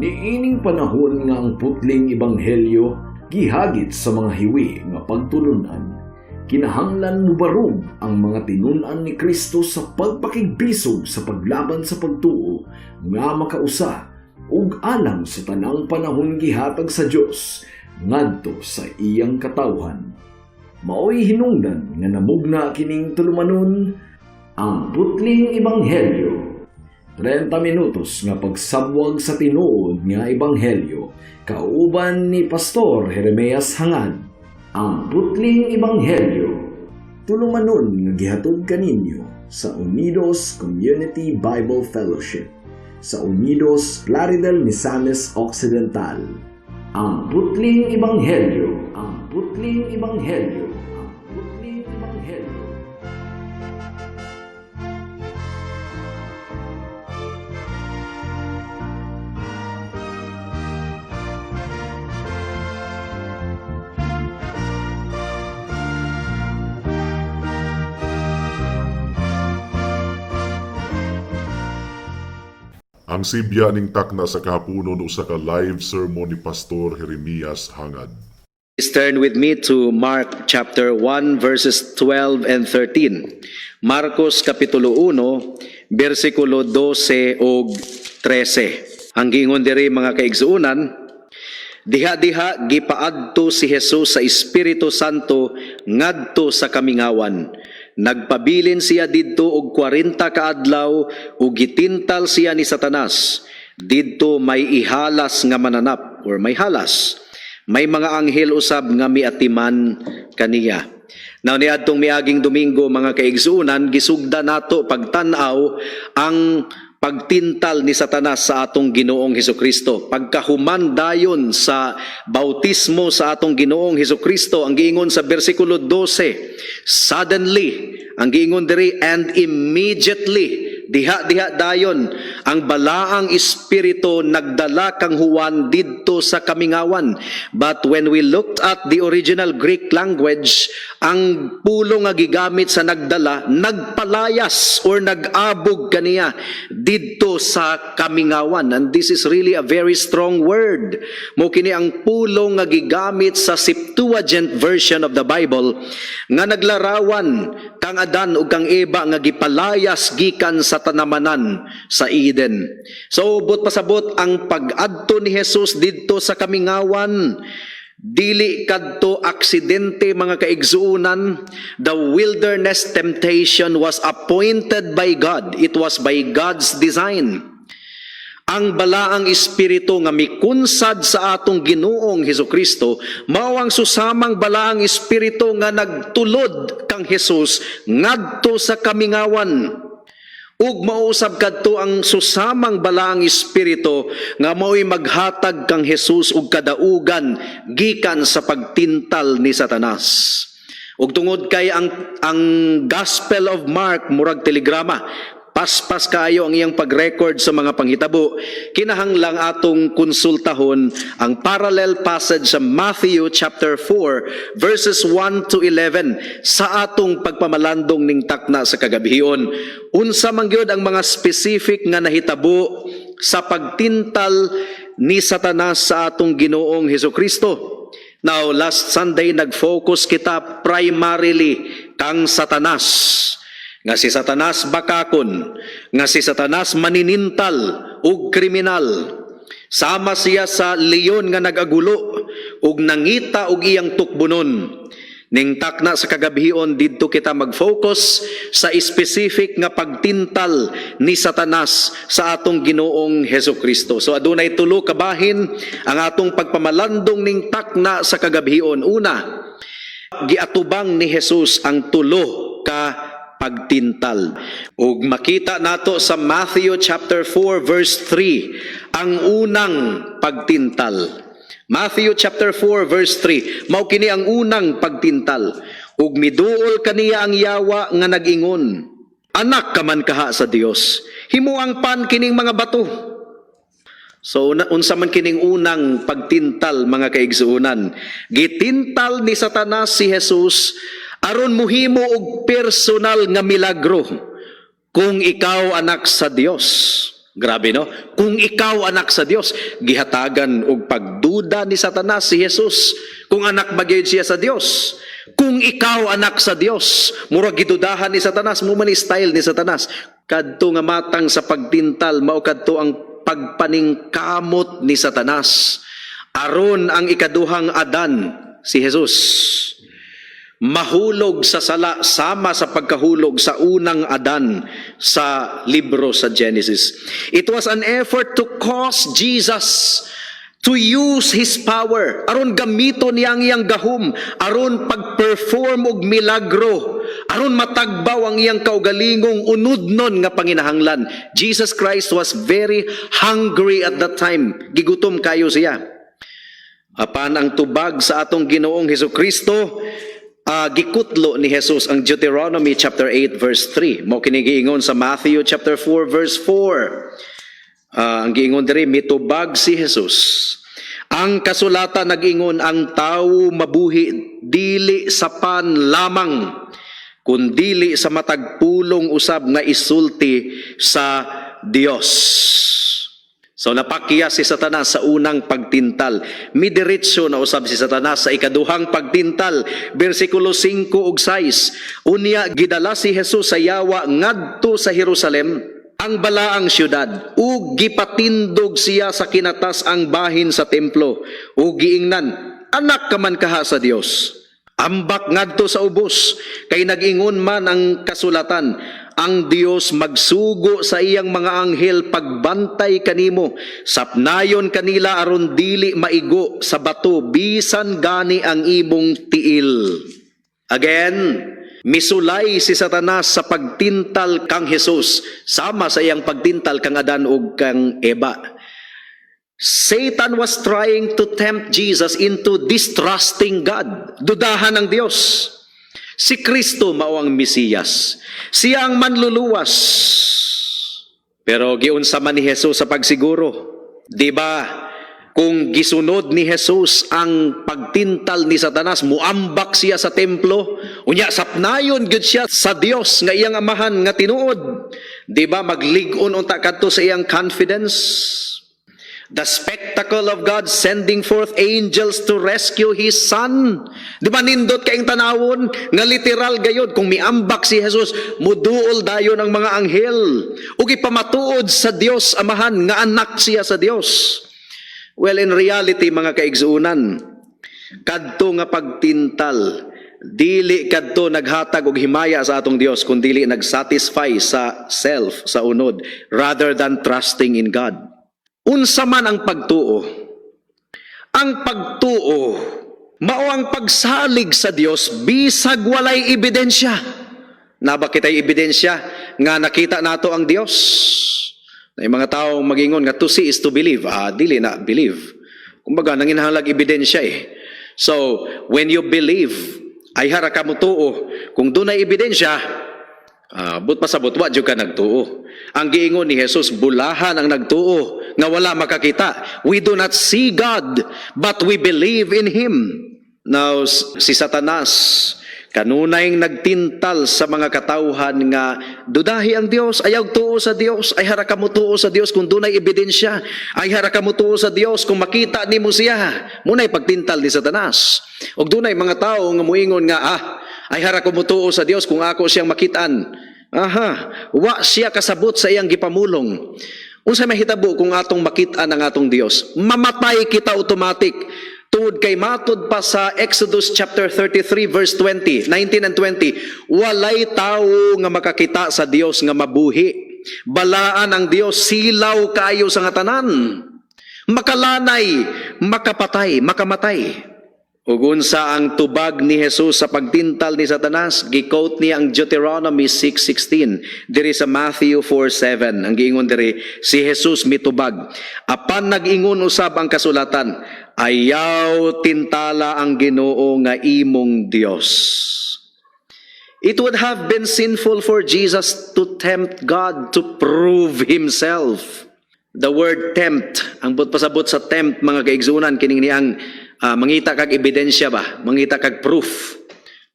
Niining panahon nga ang putling ebanghelyo gihagit sa mga hiwi nga pagtulunan, kinahanglan mubarog ang mga tinun-an ni Kristo sa pagpakigbisog sa paglaban sa pagtuo nga makausa ug alang sa tanang panahon gihatag sa Dios ngadto sa iyang katawhan. Maoy hinungdan nga namugna kining tulumanon, Ang Putling Ebanghelyo. 30 minutos nga pagsabwag sa tinuod nga ebanghelyo kauban ni Pastor Jeremias Hangad. Ang Putling Ebanghelyo. Tulumanon nga gihatod kaninyo sa Unidos Community Bible Fellowship sa Unidos, Plaridel, Misamis Occidental. Ang Putling Ebanghelyo. Ang Putling Ebanghelyo. Ang Putling Ebanghelyo. Ang sibya ning takna sa kahaponon usa ka live sermon ni Pastor Jeremias Hangad. Please turn with me to Mark chapter 1 verses 12 and 13. Marcos kapitulo 1 bersikulo 12 ug 13. Ang giingon diri, mga kaigsuonan, diha-diha gipaadto si Jesus sa Espiritu Santo ngadto sa kamingawan. Nagpabilin siya didto og 40 ka adlaw ug gitintal siya ni Satanas. Didto may ihalas nga mananap or may halas. May mga anghel usab nga miatiman kaniya. Now, niadtong miaging Domingo, mga kaigsuonan, gisugda nato pagtan-aw ang pagtintal ni Satanas sa atong Ginoong Hesukristo. Pagkahuman dayon sa bautismo sa atong Ginoong Hesukristo, ang giingon sa bersikulo 12, suddenly, ang giingon diri, and immediately, diha-diha dayon, ang balaang espiritu nagdala kang Juan didto sa kamingawan. But when we looked at the original Greek language, ang pulong nga gigamit sa nagdala, nagpalayas or nag-abog kaniya didto sa kamingawan. And this is really a very strong word. Mao kini ang pulong nga gigamit sa Septuagint version of the Bible nga naglarawan kang Adan ug kang Eva nga gipalayas gikan sa tanamanan sa Eden. So buot pasabot, ang pag-adto ni Jesus didto sa kamingawan dili kadto aksidente, mga kaigsuonan. The wilderness temptation was appointed by God. It was by God's design. Ang balaang espiritu nga mikunsad sa atong Ginoong Hesukristo mao ang susamang balaang espiritu nga nagtulod kang Jesus ngadto sa kamingawan. Ug mausab kadto ang susamang balaang espiritu nga mao'y maghatag kang Jesus og kadaugan gikan sa pagtintal ni Satanas. Ug tungod kay ang Gospel of Mark murag telegrama, paspas kaayo ang iyang pag-record sa mga panghitabo, kinahanglang atong konsultahon ang parallel passage sa Matthew chapter 4 verses 1 to 11 sa atong pagpamalandong ning takna sa kagabhion. Unsa man gyud ang mga specific nga nahitabo sa pagtintal ni Satanas sa atong Ginoong Hesukristo? Now, last Sunday nag-focus kita primarily kang Satanas. Nga si Satanas bakakon, nga si Satanas maninintal ug kriminal. Sama siya sa leon nga nagagulo ug nangita og iyang tukbonon. Ning takna sa kagabhion, didto kita mag-focus sa specific nga pagtintal ni Satanas sa atong Ginoong Heso Kristo. So adunay tulo ka bahin ang atong pagpamalandong ning takna sa kagabhion. Una, giatubang ni Jesus ang tulo ka pagtintal. Ug makita nato sa Matthew chapter 4 verse 3 ang unang pagtintal. Matthew chapter 4 verse 3. Mao kini ang unang pagtintal. Ug miduol kaniya ang yawa nga nag-ingon, "Anak ka man kaha sa Dios. Himuang pan kining mga bato." So unsa man kining unang pagtintal, mga kaigsuonan? Gitintal ni Satanas si Jesus aron muhimo og personal nga milagro. "Kung ikaw anak sa Dios." Grabe, no? Kung ikaw anak sa Dios, gihatagan og pagduda ni Satanas si Jesus kung anak ba gyud siya sa Dios. Kung ikaw anak sa Dios, murag gidudahan ni Satanas, mao man ni style ni Satanas. Kadto nga matang sa pagtintal mao kadto ang pagpaningkamot ni Satanas aron ang ikaduhang Adan, si Jesus, mahulog sa sala sama sa pagkahulog sa unang Adan sa libro sa Genesis. It was an effort to cause Jesus to use his power, aron gamiton niya ang iyang gahom, aron pag-perform og milagro, aron matagbaw ang iyang kaugalingong unudnon nga panginahanglan. Jesus Christ was very hungry at that time. Gigutom kayo siya. Apan ang tubag sa atong Ginoong Hesus Kristo, gikutlo ni Jesus ang Deuteronomy chapter 8 verse 3. Mao kini giingon sa Matthew chapter 4 verse 4. Ang giingon diri, mitubag si Jesus. Ang kasulatan nag-ingon, ang tawo mabuhi dili sa pan lamang, kundili sa matag pulong usab nga isulti sa Dios. So napakya si Satanas sa unang pagtintal. Midiretso na usab si Satanas sa ikaduhang pagtintal. Bersikulo 5 ug 6. Unya gidala si Jesus sa yawa ngadto sa Jerusalem, ang balaang syudad, ug gipatindog siya sa kinatas-ang bahin sa templo ug giingnan, "Anak ka man kaha sa Dios, ambak ngadto sa ubos, kay nag-ingon man ang kasulatan, ang Dios magsugo sa iyang mga anghel pagbantay kanimo. Sapnayon kanila aron dili maigo sa bato bisan gani ang imong tiil." Again, misulay si Satanas sa pagtintal kang Jesus sama sa iyang pagtintal kang Adan ug kang Eva. Satan was trying to tempt Jesus into distrusting God. Dudahan ang Dios. Si Kristo mao ang Mesiyas. Siya ang manluluwas. Pero giunsa man ni Jesus sa pagsiguro? Di ba? Kung gisunod ni Jesus ang pagtintal ni Satanas, muambak siya sa templo, unya sapnayon gyud siya sa Dios nga iyang amahan nga tinuod. Di ba maglig-on unta kadto sa iyang confidence? The spectacle of God sending forth angels to rescue His Son. Di ba nindot kaayong tanawon nga literal gayod kung miambak si Jesus, muduol dayon ang mga anghel ug ipamatuod sa Dios Amahan nga anak siya sa Dios. Well, in reality, mga kaigsuunan, kadto nga pagtintal dili kadto naghatag og himaya sa atong Dios, kun dili nagsatisfy sa self sa unod rather than trusting in God. Unsa man ang pagtuo? Ang pagtuo mao ang pagsalig sa Dios bisag walay ebidensya. Naa ba kitay ebidensya nga nakita nato ang Dios? May mga tao magingon nga to see is to believe. Ah, dili na believe. Kumbaga, nanginahanglag ebidensya eh. So, when you believe, ayha ra ka motuo. Kung dunay ebidensya, buot pasabot, wa jud ka nagtuo. Ang giingon ni Jesus, bulahan ang nagtuo nga wala makakita. We do not see God, but we believe in Him. Now, si Satanas, kanunay nagtintal sa mga katawhan nga dudahi ang Dios, ayaw tuo sa Dios, ayha ra ka motuo sa Dios kung dunay ebidensya, ayha ra ka motuo sa Dios kung makita nimo siya. Mao nay pagtintal ni Satanas. Ug dunay mga tawo nga muingon nga, "Ah, ayha ra ko motuo sa Dios kung ako siyang makitaan." Aha, wa siya kasabot sa iyang gipamulong. Unsa mahitabo kung atong makit-an ang atong Dios? Mamatay kita automatic. Tungod kay matud pa sa Exodus chapter 33 verse 20, 19 and 20, walay tawo nga makakita sa Dios nga mabuhi. Balaan ang Dios, silaw kaayo sa nga tanan. Makalanay, makapatay, makamatay. Ug unsa ang tubag ni Jesus sa pagtintal ni Satanas? Gi-quote niya ang Deuteronomy 6:16 diri sa Matthew 4:7. Ang giingon diri, si Jesus mitubag. Apan nag-ingon usab ang kasulatan, ayaw tintala ang Ginoo nga imong Dios. It would have been sinful for Jesus to tempt God to prove himself. The word tempt, ang buot pasabot sa tempt, mga kaigsunan, kining niyang mangita kag ebidensya ba, mangita kag proof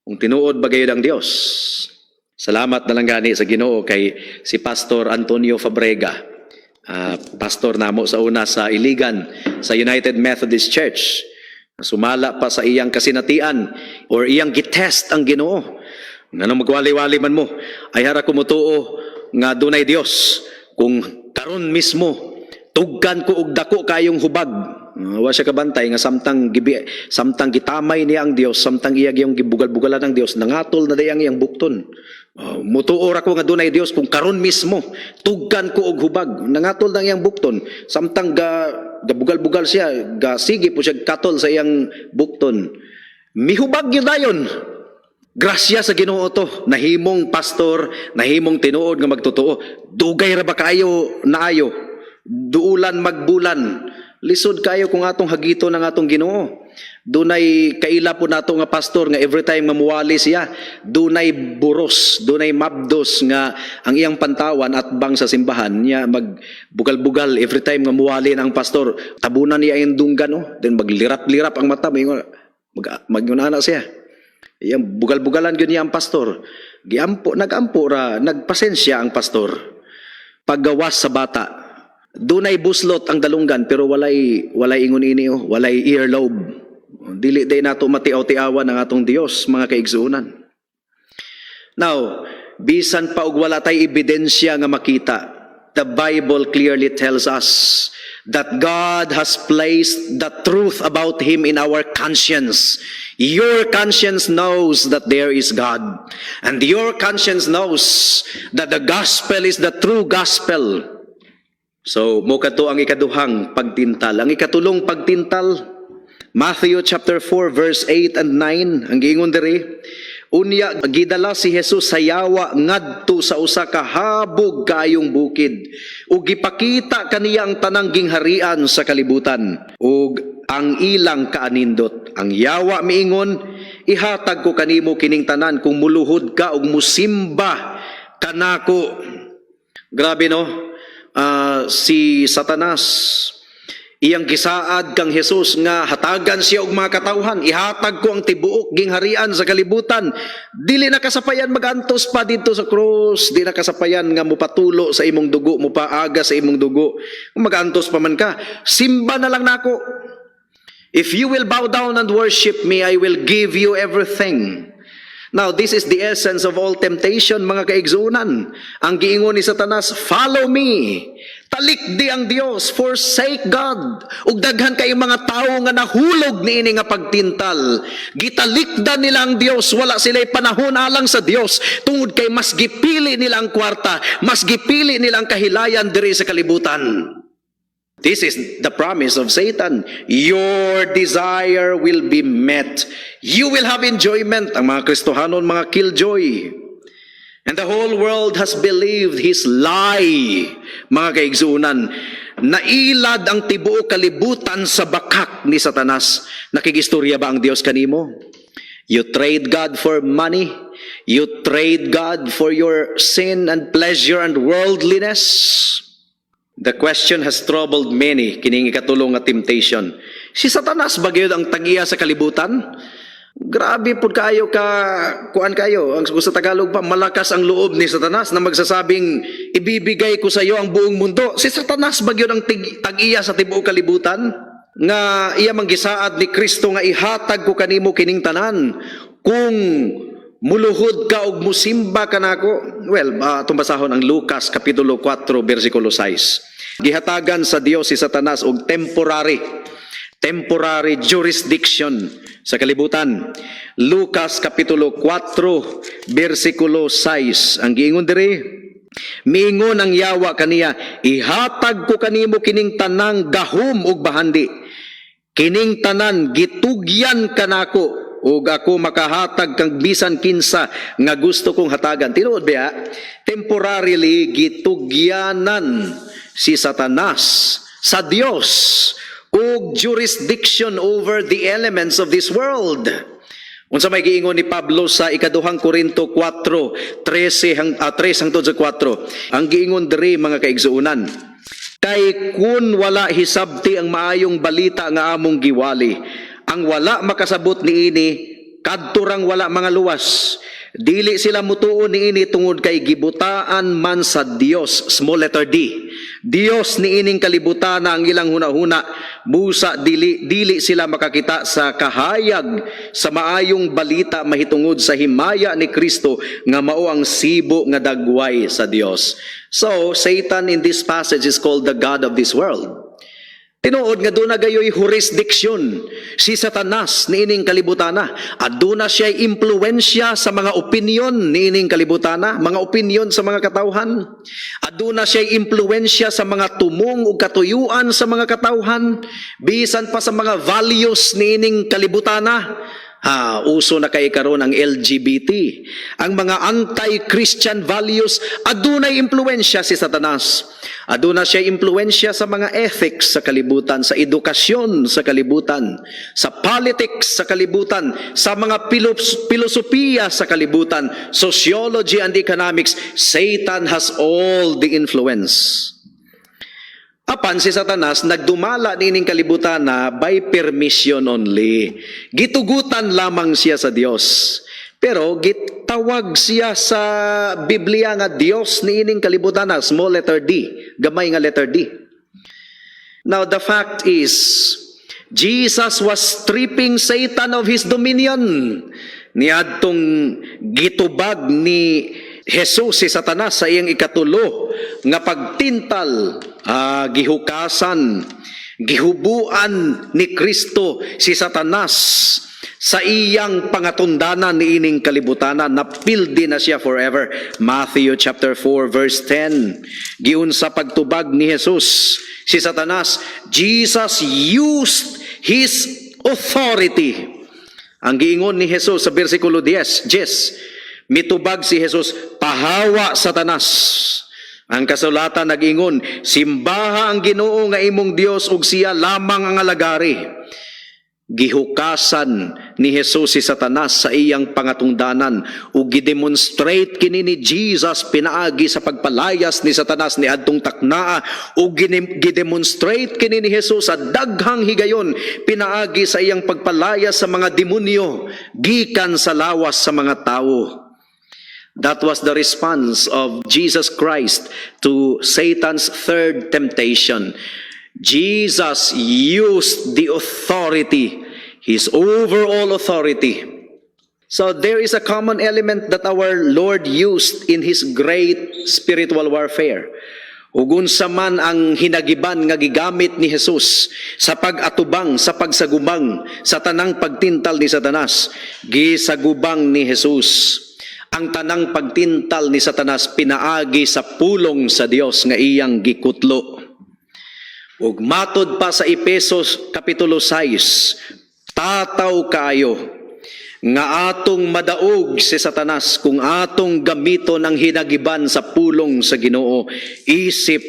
kung tinuod ba gayud ang Dios. Salamat na lang gani sa Ginoo kay si Pastor Antonio Fabrega. Pastor namo sa una sa Iligan, sa United Methodist Church. Sumala pa sa iyang kasinatian or iyang gitest ang Ginoo. Ngano magwali-wali man mo, ayha ra ko mutuo nga dunay Dios kung karon mismo tugkan ko og dako kayong hubag. Wa siya kabantay nga samtang gitamay niya ang Dios, samtang iya giyong gibugal-bugalan ang Dios, nangatol na day ang iyang bukton. Mutuo ra ko nga dunay Dios kung karon mismo tugkan ko og hubag, nangatol na ang iyang bukton. Samtang ga gabugal-bugal siya, ga sige po siya katol sa iyang bukton. Mihubag yun dayon. Grasya sa Ginoo to, nahimong pastor, nahimong tinuod nga magtotoo. Dugay ra ba kayo naayo? Duulan magbulan. Lisod kayo kung atong hagiton ang atong Ginoo. Dunay kaila po nato nga pastor nga every time nga muwali siya, dunay buros, dunay mabdos nga ang iyang pantawan at bang sa simbahan niya, magbugal-bugal every time nga muwali na ang pastor. Tabunan niya ang dunggan, oh, then maglirap-lirap ang mata, mag mag siya. Iyang bugal-bugalan gyud niya ang pastor. Giampo, nagampo ra, nagpasensya ang pastor. Paggawas sa bata, dunay buslot ang dalunggan pero walay ingon ini, oh, walay earlobe. Dili day nato matiaw-tiawan ang atong Dios, mga kaigsuonan. Now, bisan pa og wala tay ebidensya nga makita, the Bible clearly tells us that God has placed the truth about Him in our conscience. Your conscience knows that there is God. And your conscience knows that the gospel is the true gospel. So, mao kato ang ikaduhang pagtintal. Ang ikatulong pagtintal, Matthew chapter 4 verse 8 and 9, ang giingon diri, "Unya gidala si Jesus sa yawa ngadto sa usa ka habog kayong bukid ug gipakita kaniya ang tanang gingharian sa kalibutan ug ang ilang kaanindot. Ang yawa miingon, 'Ihatag ko kanimo kining tanan kung muluhod ka ug musimba kanako.'" Grabe, no? Si Satanas, iyang gisaad kang Jesus nga hatagan siya og mga katawhan. "Ihatag ko ang tibuok gingharian sa kalibutan. Dili na kasapayan magantos pa didto sa krus, di na kasapayan nga mopatulo sa imong dugo, mopaaga sa imong dugo. Kung magantos pa man ka, simba na lang nako. If you will bow down and worship me, I will give you everything." Now, this is the essence of all temptation, mga kaigsuonan. Ang giingon ni Satanas, "Follow me. Talikdi ang Dios, forsake God." Ug daghan kay mga tawo nga nahulog niini nga pagtintal. Gitalikdan nila ang Dios, wala sila panahon alang sa Dios tungod kay mas gipili nila ang kwarta, mas gipili nila ang kahilayan diri sa kalibutan. This is the promise of Satan. Your desire will be met. You will have enjoyment. Ang mga Kristohanon, mga killjoy. And the whole world has believed his lie. Mga kaigsuonan, nailad ang tibuok kalibutan sa bakak ni Satanas. Nakigistorya ba ang Dios kanimo? You trade God for money. You trade God for your sin and pleasure and worldliness. The question has troubled many, kining ikatulong nga temptation. Si Satanas ba gyud ang tag-iya sa kalibutan? Grabe pud kayo ka kuan kayo. Ang sa Tagalog pa, malakas ang loob ni Satanas na magsasabing, "Ibibigay ko sa iyo ang buong mundo." Si Satanas ba gyud ang tag-iya sa tibuok kalibutan? Nga iya manggisaad ni Kristo nga "Ihatag ko kanimo kining tanan kung muluhod ka og musimba ka nako." Well, atong basahon ang Lucas kapitulo 4 bersikulo 6. Gihatagan sa Dios si Satanas og temporary jurisdiction sa kalibutan. Lucas kapitulo 4 bersikulo 6. Ang giingon diri, "Miingon ang yawa kaniya, 'Ihatag ko kanimo kining tanang gahom ug bahandi. Kining tanan gitugyan kanako ug ako makahatag kang bisan kinsa nga gusto kong hatagan.'" Tinuod ba? Temporarily gitugyanan si Satanas sa Dios og jurisdiction over the elements of this world. Unsa may giingon ni Pablo sa ikaduhang Korinto 4, 13 hang 3 hangtod sa 4? Ang giingon diri, mga kaigsuonan, "Kay kun wala hisabti ang maayong balita nga among giwali, ang wala makasabot niini kadto rang wala mga luwas. Dili sila mutuo niini tungod kay gibutaan man sa Dios, small letter D, Dios niining kalibutan ang ilang hunahuna, busa dili dili sila makakita sa kahayag sa maayong balita mahitungod sa himaya ni Kristo nga mao ang sibo nga dagway sa Dios. So Satan in this passage is called the god of this world. Tinuod nga duna gayoy jurisdiction si Satanas niining kalibutana. Aduna siya impluwensya sa mga opinion niining kalibutana, mga opinion sa mga katawhan. Aduna siya impluwensya sa mga tumong ug katuyuan sa mga katawhan, bisan pa sa mga values niining kalibutana. Ha, uso na kay karon ang LGBT. Ang mga anti-Christian values, adunay impluwensya si Satanas. Aduna siya impluwensya sa mga ethics sa kalibutan, sa edukasyon sa kalibutan, sa politics sa kalibutan, sa mga pilosopiya sa kalibutan, sociology and economics. Satan has all the influence. Apan si Satanas nagdumala niining kalibutan na by permission only. Gitugutan lamang siya sa Dios. Pero gitawag siya sa Biblia nga Dios niining kalibutan na, small letter D, gamay nga letter D. Now the fact is, Jesus was stripping Satan of his dominion. Niadtong gitubag ni Jesus si Satanas sa iyang ikatulo nga pagtintal, gihukasan, gihubuan ni Kristo si Satanas sa iyang pangatundanan niining kalibutanan. Napildi na siya forever. Matthew chapter 4 verse 10. Giunsa pagtubag ni Jesus si Satanas? Jesus used his authority. Ang giingon ni Jesus sa bersikulo 10, 10, mitubag si Jesus, "Pahawa, Satanas. Ang kasulatan nag-ingon, simbaha ang Ginoo nga imong Dios ug siya lamang ang alagari." Gihukasan ni Jesus si Satanas sa iyang pangatungdanan ug gidemonstrate kini ni Jesus pinaagi sa pagpalayas ni Satanas ni adtong taknaa, ug gidemonstrate kini ni Jesus sa daghang higayon pinaagi sa iyang pagpalayas sa mga demonyo gikan sa lawas sa mga tawo. That was the response of Jesus Christ to Satan's third temptation. Jesus used the authority, his overall authority. So there is a common element that our Lord used in his great spiritual warfare. Ug unsa man ang hinagiban nga gigamit ni Jesus sa pag-atubang, sa pagsagubang sa tanang pagtintal ni Satanas, gisagubang ni Jesus ang tanang pagtintal ni Satanas pinaagi sa pulong sa Dios nga iyang gikutlo. Ug matod pa sa Epesos kapitulo 6, tataw kaayo nga atong madaog si Satanas kung atong gamiton ang hinagiban sa pulong sa Ginoo, isip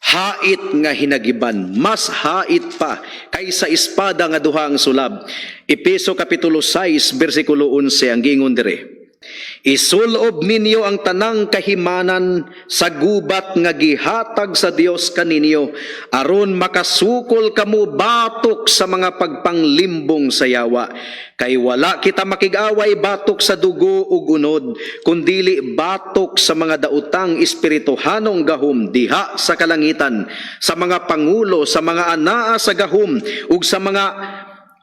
hait nga hinagiban, mas hait pa kaysa espada nga duha ang sulab. Epeso kapitulo 6 bersikulo 11, ang giingon dire, "Isulob ninyo ang tanang kahimanan sa gubat nga gihatag sa Dios kaninyo aron makasukol kamo batok sa mga pagpanglimbong sa yawa. Kay wala kita makig-away batok sa dugo ug unod, kundili batok sa mga daotang espirituhanong gahom diha sa kalangitan, sa mga pangulo, sa mga anaa sa gahom ug sa mga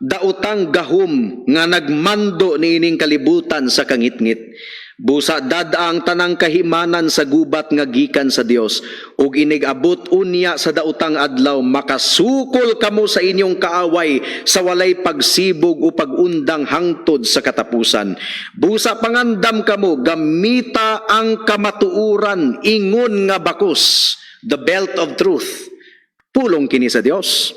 daotang gahom nga nagmando niining kalibutan sa kangitngit. Busa dad-a ang tanang kahimanan sa gubat nga gikan sa Dios, ug inig-abot unya sa daotang adlaw, makasukol kamo sa inyong kaaway sa walay pagsibog o pag-undang hangtod sa katapusan. Busa pangandam kamo, gamita ang kamatuoran ingon nga bakos, the belt of truth. Pulong kini sa Dios.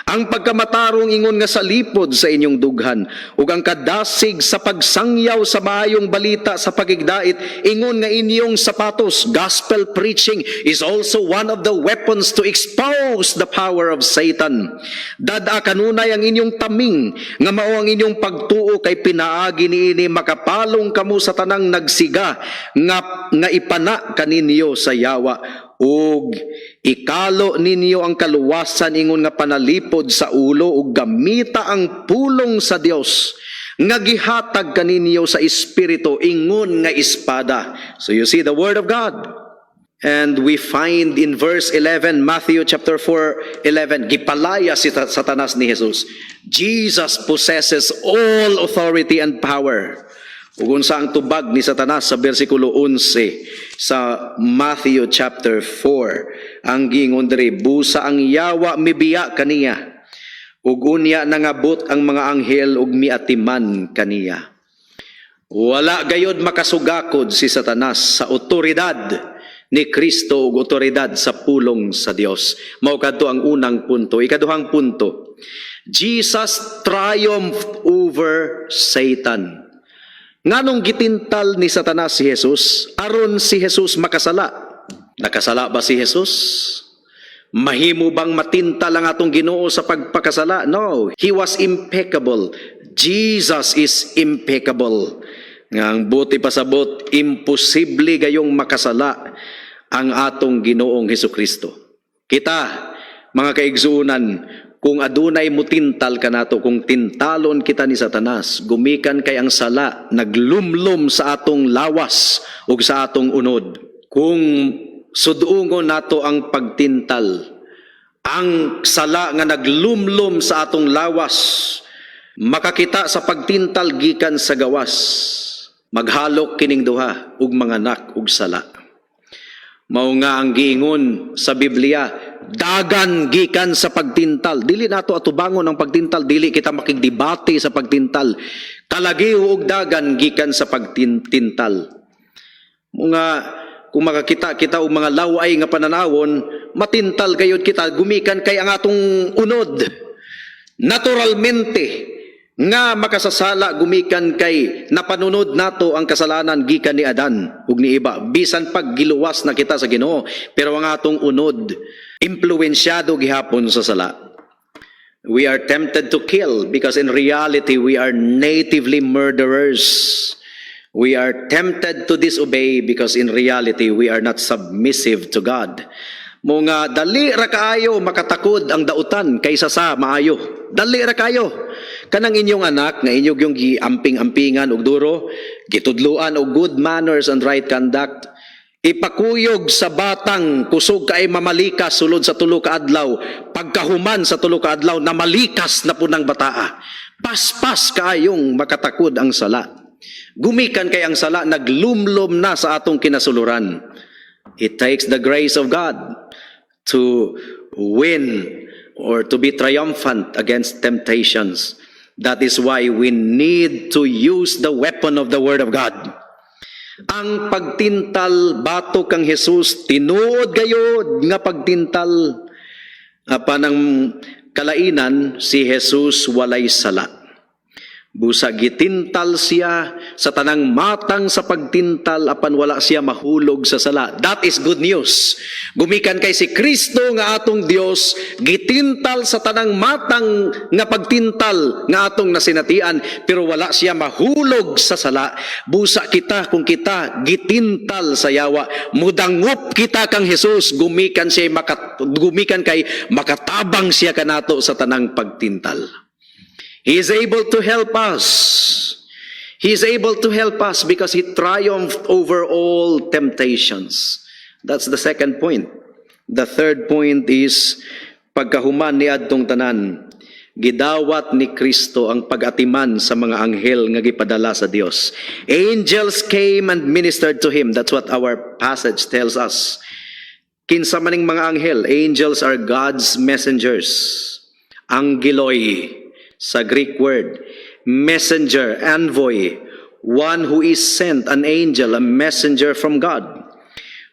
Ang pagkamatarong ingon nga salipod sa inyong dughan, ug ang kadasig sa pagsangyaw sa maayong balita sa pagigdait ingon nga inyong sapatos." Gospel preaching is also one of the weapons to expose the power of Satan. "Dad-a kanunay ang inyong taming nga mao ang inyong pagtuo, kay pinaagi niini makapalong kamo sa tanang nagsiga nga ipana kaninyo sa yawa. Ug ikalo ninyo ang kaluwasan ingon nga panalipod sa ulo, ug gamita ang pulong sa Dios. Nga gihatag kaninyo sa Espiritu ingon nga espada. So you see the word of God. And we find in verse 11, Matthew chapter 4, 11, gipalaya si Satanas ni Jesus. Jesus possesses all authority and power. Ug unsa ang tubag ni Satanas sa bersikulo 11 sa Matthew chapter 4? Ang giingon diri, busa ang yawa mibiya kaniya. Ug unya nangabot ang mga anghel ug miatiman kaniya. Wala gayod makasugakod si Satanas sa otoridad ni Kristo ug otoridad sa pulong sa Dios. Mao kadto ang unang punto. Ikaduhang punto. Jesus triumphed over Satan. Nganong gitintal ni Satanas si Jesus? Aron si Jesus makasala. Nakasala ba si Jesus? Mahimo bang matintal ang atong Ginoo sa pagpakasala? No, he was impeccable. Jesus is impeccable. Nga ang buot ipasabot, imposible gayong makasala ang atong Ginoong Hesus Kristo. Kita, mga kaigsuonan, kung adunay mutintal kanato, kung tintalon kita ni Satanas, gumikan kay ang sala naglumlum sa atong lawas ug sa atong unod. Kung sudungon nato ang pagtintal, ang sala nga naglumlum sa atong lawas, makakita sa pagtintal gikan sa gawas, maghalok kining duha ug manganak og sala. Mao nga ang giingon sa Biblia, dagan gikan sa pagtintal. Dili nato atubangon ang pagtintal, dili kita makigdebate sa pagtintal. Kalagiw og dagan gikan sa pagtintal. Mga kung makakita kita og mga laway nga pananawon, matintal gayud kita gumikan kay ang atong unod. Naturalmente nga makasasala gumikan kay napanunod nato ang kasalanan gikan ni Adan ug ni Eva. Bisan pag giluwas na kita sa Ginoo, pero ang atong unod impluwensyado gihapon sa sala. We are tempted to kill because in reality we are natively murderers. We are tempted to disobey because in reality we are not submissive to God. Mao nga dali ra kaayo makatakod ang dautan kaysa sa maayo. Dali ra kaayo. Kanang inyong anak nga inyong yung giamping-ampingan og duro, gitudluan og good manners and right conduct, ipakuyog sa batang kusog kay mamalikas sulod sa 3 ka adlaw, pagkahuman sa 3 ka adlaw namalikas na pud ang bataa. Paspas kaayong makatakod ang sala. Gumikan kay ang sala naglumlum na sa atong kinasuluran. It takes the grace of God to win or to be triumphant against temptations. That is why we need to use the weapon of the Word of God. Ang pagtintal batok kang Jesus, tinuod gayod nga pagtintal. Apan ang kalainan, si Jesus walay sala. Busa gitintal siya sa tanang matang sa pagtintal apan wala siya mahulog sa sala. That is good news. Gumikan kay si Kristo nga atong Dios gitintal sa tanang matang nga pagtintal nga atong nasinatian, pero wala siya mahulog sa sala. Busa kita, kung kita gitintal sa yawa, mudangop kita kang Jesus gumikan kay makatabang siya kanato sa tanang pagtintal. He is able to help us. He is able to help us because He triumphed over all temptations. That's the second point. The third point is, pagkahuman ni adtong tanan, gidawat ni Kristo ang pag-atiman sa mga anghel nga gipadala sa Dios. Angels came and ministered to him. That's what our passage tells us. Kinsa maning mga anghel? Angels are God's messengers. Angeloi sa Greek word, messenger, envoy, one who is sent, an angel, a messenger from God.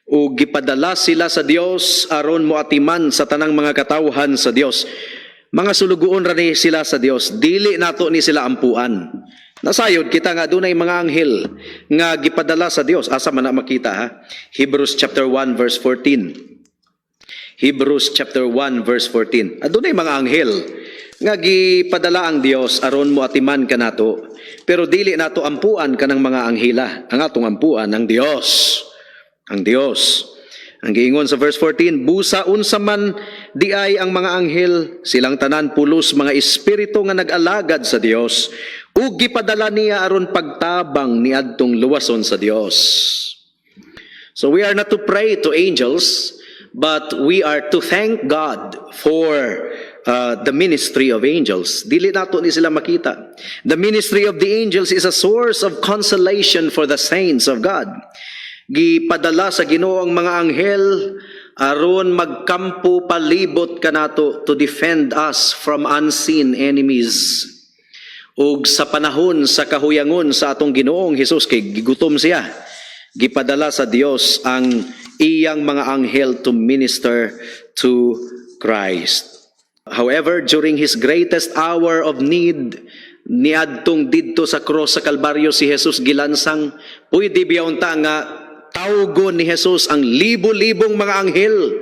O gipadala sila sa Dios aron moatiman sa tanang mga katawhan sa Dios. Mga sulugoon ra ni sila sa Dios, dili nato ni sila ampuan. Nasayod kita nga dunay mga anghel nga gipadala sa Dios. Asa man na makita, ha? Hebrews chapter 1 verse 14. Hebrews chapter 1 verse 14. Adunay mga anghel nga gipadala ang Dios aron mo atiman kanato. Pero dili nato ampuan kanang mga anghela. Ang atong ampuan ang Dios. Ang Dios. Ang giingon sa verse 14, "Busa unsa man diay ang mga anghel, silang tanan pulos mga espiritu nga nag-alagad sa Dios ug gipadala niya aron pagtabang niadtong luwason sa Dios." So we are not to pray to angels, but we are to thank God for the ministry of angels. Dili nato ni sila makita. The ministry of the angels is a source of consolation for the saints of God. Gipadala sa Ginoo ang mga anghel aron magkampo palibot kanato to defend us from unseen enemies. Ug sa panahon sa kahuyangon sa atong Ginoong Hesus, kay gigutom siya, gipadala sa Dios ang iyang mga anghel to minister to Christ. However, during his greatest hour of need, niadtong didto sa cross sa Kalbaryo si Jesus gilansang, pwede biya unta nga tawgon ni Jesus ang libo-libong mga anghel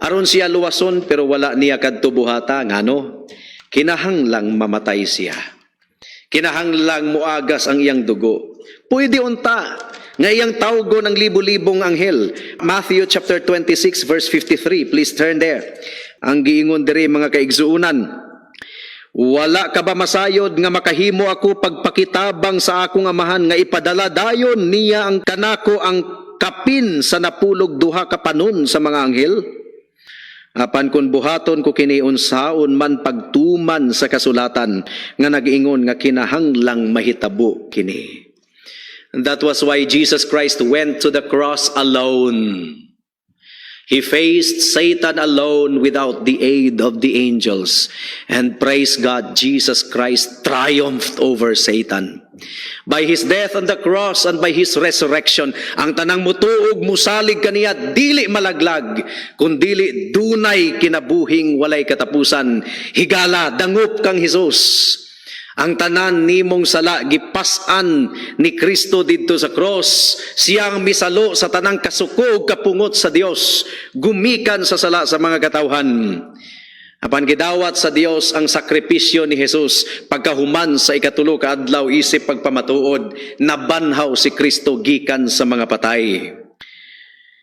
aron siya luwason, pero wala niya kadto buhata. Ngano? Kinahanglang mamatay siya. Kinahanglang muagas ang iyang dugo. Pwede unta nga iyang tawgon ang libo-libong anghel. Matthew chapter 26 verse 53. Please turn there. Ang giingon diri, mga kaigsuunan, "Wala ka ba masayod nga makahimo ako pagpakitabang sa akong Amahan nga ipadala dayon niya ang kanako ang kapin sa 42 ka panon sa mga anghel? Apan kung buhaton ko kini, unsaon man pagtuman sa kasulatan nga nag-ingon nga kinahanglang mahitabo kini?" And that was why Jesus Christ went to the cross alone. He faced Satan alone without the aid of the angels. And praise God, Jesus Christ triumphed over Satan. By His death on the cross and by His resurrection, ang tanang mutuo ug musalig kaniya dili malaglag, kundili dunay kinabuhing walay katapusan. Higala, dangop kang Hesus. Ang tanan nimong sala gipas-an ni Kristo didto sa cross. Siya ang misalo sa tanang kasuko ug kapungot sa Dios, gumikan sa sala sa mga katawhan. Apan gidawat sa Dios ang sakripisyo ni Jesus pagkahuman sa 3 ka adlaw isip pagpamatuod, nabanhaw si Kristo gikan sa mga patay.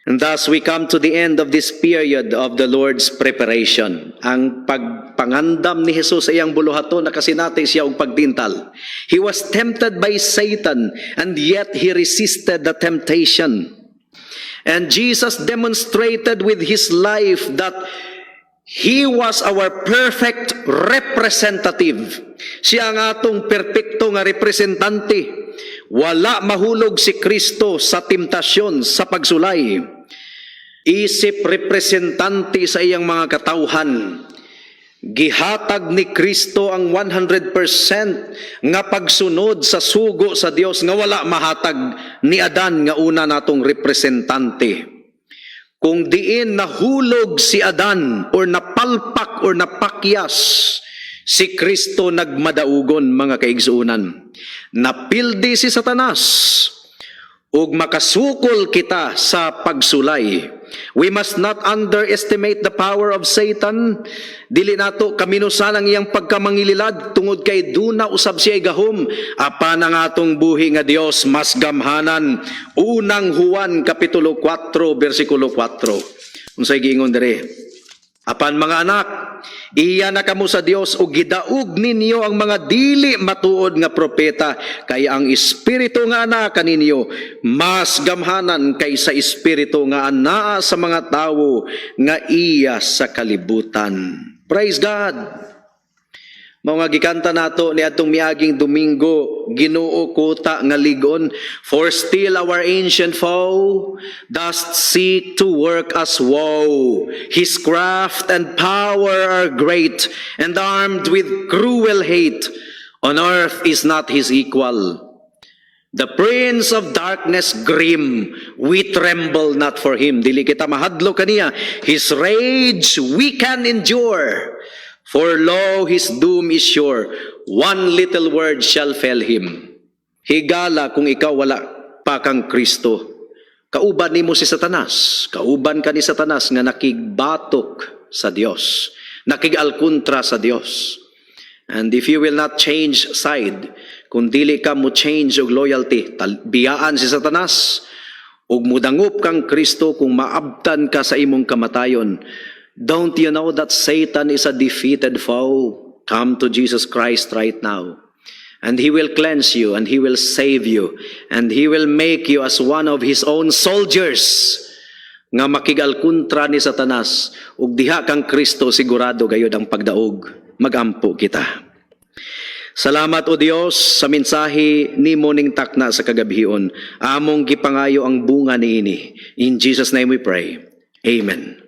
And thus we come to the end of this period of the Lord's preparation. Ang pagpangandam ni Jesus sa iyang buluhaton, nakasinati siya og pagtintal. He was tempted by Satan, and yet he resisted the temptation. And Jesus demonstrated with his life that he was our perfect representative. Siya ang atong perpekto nga representante. Wala mahulog si Kristo sa temptasyon sa pagsulay. Isip representante sa iyang mga katawhan, gihatag ni Kristo ang 100% nga pagsunod sa sugo sa Dios nga wala mahatag ni Adan nga una natong representante. Kung diin nahulog si Adan or napalpak or napakyas, si Kristo nagmadaugon, mga kaigsuunan. Napildi si Satanas ug makasukol kita sa pagsulay. We must not underestimate the power of Satan. Dili nato kaminusan ang iyang pagkamangililad tungod kay duna usab siya gahom. Apan ang atong buhi nga Dios mas gamhanan. Unang Juan kapitulo 4 bersikulo 4. Unsay giingon diri? "Apan mga anak, iya na kamo sa Dios ug gidaog ninyo ang mga dili matuod nga propeta, kay ang espiritu nga anaa kaninyo mas gamhanan kaysa espiritu nga anaa sa mga tawo nga iya sa kalibutan." Praise God. Mao nga gikanta nato ni atong miaging Domingo, "Ginoo Kuta nga Ligon," "For still our ancient foe doth seek to work us woe. His craft and power are great, and armed with cruel hate, on earth is not his equal. The prince of darkness grim, we tremble not for him." Dili kita mahadlok kaniya. "His rage we can endure. For lo, his doom is sure. One little word shall fell him." Higala, kung ikaw wala pa kang Kristo, kauban nimo si Satanas. Kauban ka ni Satanas nga nakigbatok sa Dios, nakigalkontra sa Dios. And if you will not change side, kung dili ka mo change og loyalty, biyaan si Satanas, Ug mudangop kang Kristo kung maabtan ka sa imong kamatayon. Don't you know that Satan is a defeated foe? Come to Jesus Christ right now. And He will cleanse you, and He will save you, and He will make you as one of His own soldiers nga makigalkontra ni Satanas, ug diha kang Kristo sigurado gayud ang pagdaog. Magampo kita. Salamat, O Dios, sa mensahe nimo ning takna sa kagabhion. Among gipangayo ang bunga niini. In Jesus' name we pray. Amen.